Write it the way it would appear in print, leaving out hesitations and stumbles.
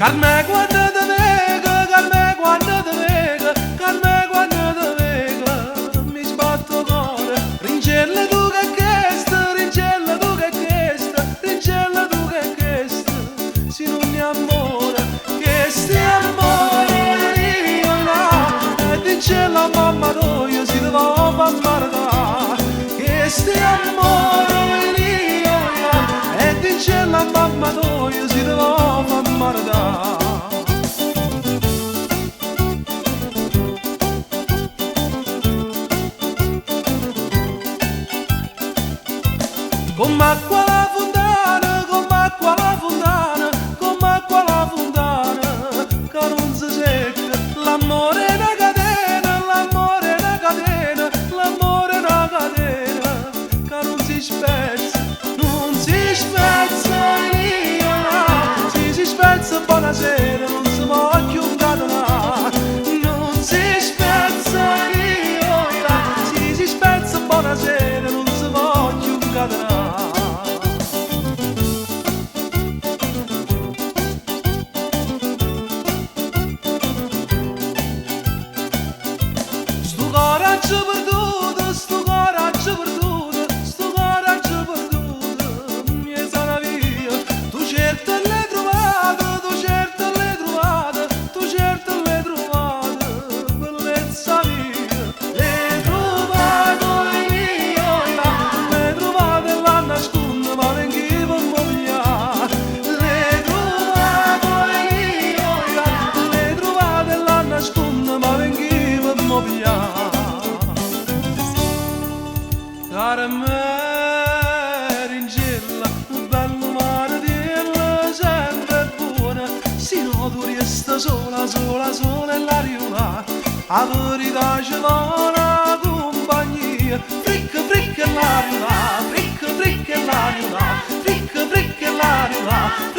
Carme quando te veco, Carme quando te veco, Carme quando te veco, mi sbatto cuore. Rincella tu che chesta, rincella tu che chesta, rincella tu che chesta, se non è amore, che sia amore io là, e dice la mamma tua si te va a marità, che sia amore io là, e dice la mamma tua si te va a marità. Come acqua la fontana, come acqua la fontana, come acqua la fontana, che non si secca. L'amore è una catena, l'amore è una catena, l'amore è una catena, che non si spezza, non si spezza, io là. Se si spezza buonasera, non si può più incatenare. Non si spezza, io là. Se si spezza buonasera, non si può più incatenare. Sto coraggio perduto, sto coraggio perduto, sto coraggio perduto, mi sarà via. Tu certo l'hai trovato, tu certo l'hai trovato, tu certo l'hai trovato, bellezza mia. L'hai trovato io, là, l'hai trovato e la nascondo, ma vengo per mogliare. L'hai trovato io, là, l'hai trovato e la nascondo, ma vengo per mogliare. Carmeringella, bello mare della sempre buona, se no tu resta sola, sola, sola e l'ariola, a verità ci va una compagnia, fricca, fricca e l'ariola, fricca, fricca e l'ariola, fricca, fricca e l'ariola.